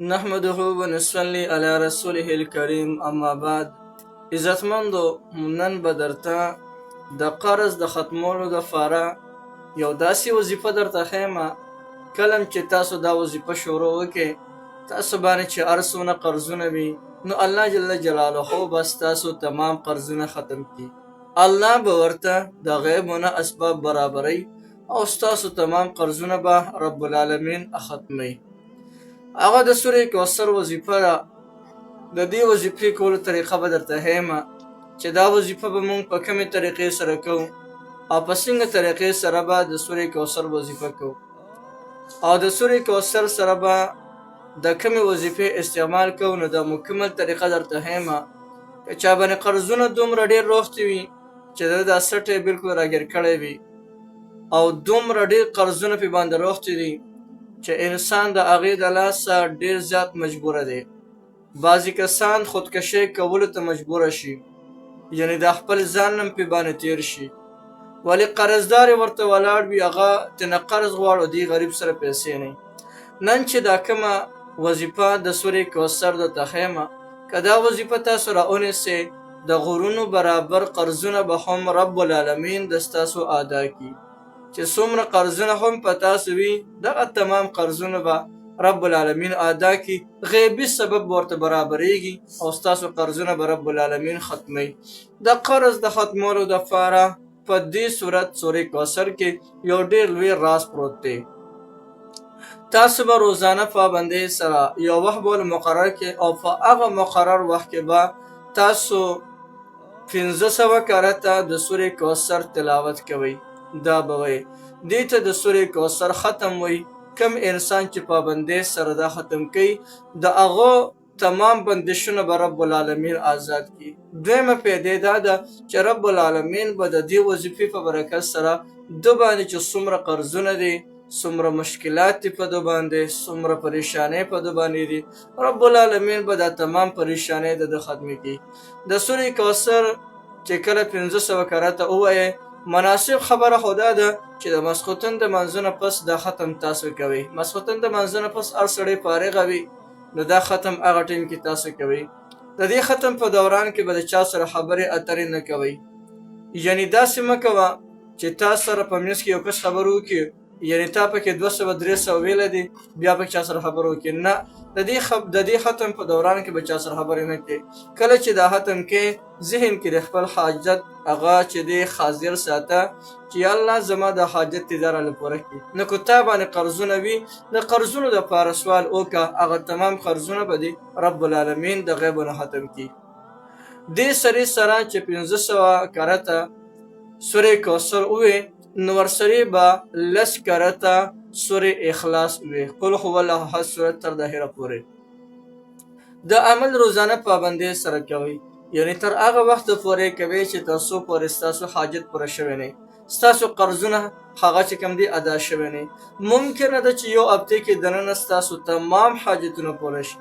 نحمده ونصلي علی رسوله الکریم، اما بعد. عزتمندو، نن به درته د قرض د ختمولو دپاره یو داسې وظیفه درته ښیم، کله چې تاسو دا وظیفه شروع وکړئ، تاسو باندې چې هر څونه قرضونه وي، نو الله جل جلاله به ستاسو تمام قرضونه ختم کړي. الله به ورته د غیبونه اسباب برابروي او ستاسو تمام قرضونه به رب العالمین ختموي. هغه د سورې کوثر وظیفه ده. د دې وظیفې کولو طریقه به درته ښیم چې دا وظیفه به مونږ په کومې طریقې سره کوو او په څنګه طریقې سره به د سورې کوثر وظیفه کوو او د سورې کوثر سره به د کومې وظیفې استعمال کوو. نو دا مکمل طریقه درته ښیم. که چا باندې قرضونه دومره ډېر روختي وي چې د دا سټی بالکل راګیر کړی وي او دومره ډېر قرضونه پې باندې روختي دي چې انسان د هغې د لاسه ډېر زیات مجبوره دی، بعضې کسان خودکشۍ کولو ته مجبوره شي، یعنې د خپل ځان نم پې باندې تیر شي، ولې قرضدار یې ورته ولاړ وي، هغه ترېنه قرض غواړي او دې غریب سره پیسې نه. نن چې دا کومه وظیفه د سورې کوثر درته ښیم، که دا وظیفه تاسو را ونیسئ، د غرونو برابر قرضونه به هم رب العالمین د ستاسو ادا کړي. چې څومره قرضونه هم په تاسو وي، دغه تمام قرضونه به رب العالمین ادا کړي. غیبي سبب به ورته برابرېږي او ستاسو قرضونه به رب العالمین ختموي. د قرض د ختمولو دپاره په دې صورت سورې کوثر کې یو ډېر لوی راز پروت دی. تاسو به روزانه پابندۍ سره یو وخت به مقرر کړئ او په هغه مقرر وخت کې به تاسو 500 کرته د سورې کوثر تلاوت کوئ. دا به وایي، دې ته د سورې کوثر ختم وایي. کم انسان چې پابندۍ سره دا ختم کوي، د هغه تمام بندشونه به رب العالمین آزاد کړي. دویمه پیدې دا ده چې رب العالمین به د دې وظیفې په برکت سره ده باندې چې څومره قرضونه دي، څومره مشکلات دي په ده باندې، څومره پریشانۍ په ده باندې دي، رب العالمین به دا تمام پریشانۍ د ده ختمې کړي. د سورې کوثر چې کله 500 کرته ووایې، مناسب خبره خو دا ده چې د ماسخوتن د منځونه پس دا ختم تاسو کوئ. ماسخوتن د منځونه پس هر سړی فارغه وي، نو دا ختم هغه ټایم کې تاسو کوئ. د دې ختم په دوران کې به د چا سره خبرې اترې نه کوئ، یعنی داسې مه کوه چې تا سره په منځ کې یو کس خبرې وکړي، یعنی تا پکې 200 300 ویلی دي، بیا پکې چا سره خبرې وکړي. نه، د دې ختم په دوران کې به چا سره خبرې نه کوي. کله چې دا ختم کې، ذهن کې د خپل حاجت هغه چې دی حاضر ساته چې یا الله، زما د حاجت دې دا راله پوره کړي. نو که تا باندې قرضونه وي، د قرضونو دپاره سوال وکړه، هغه تمام قرضونه به دې رب العالمین د غیبو نه ختم کړي. دې سرې سره چې 500 کرته سورې کوثر ووې، نو ورسرې به 10 کرته سورې اخلاص ووې، قل هو الله احد سورت تر د اخره پورې. د عمل روزانه پابندۍ سره کوئ، یعنی تر هغه وخته پورې کوي چې تر څو پورې ستاسو حاجت پوره شوی نه، ستاسو قرضونه هغه چې کوم دي ادا شوی نه. ممکنه ده چې یو هفته کې دننه ستاسو تمام حاجتونه پوره شي،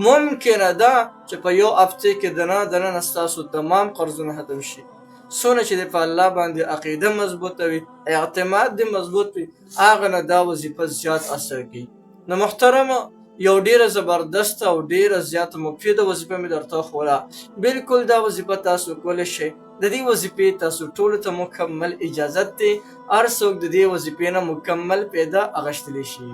ممکنه ده چې په یو هفته کې دننه ستاسو تمام قرضونه ختم شي. څونه چې په الله باندې عقیده مضبوطه وي، اعتماد دې مضبوط وي، هغه نه دا وظیفه زیات اثر کوي. نو محترم، یو ډیره زبردسته او ډیره زیاته مفیده وظیفه مې درته وښوله. بالکل دا وظیفه تاسو کولی شئ. د دې وظیفې تاسو ټولو ته مکمل اجازت دی، هر څوک د دې وظیفې نه مکمل پیدا اغشتلی شي.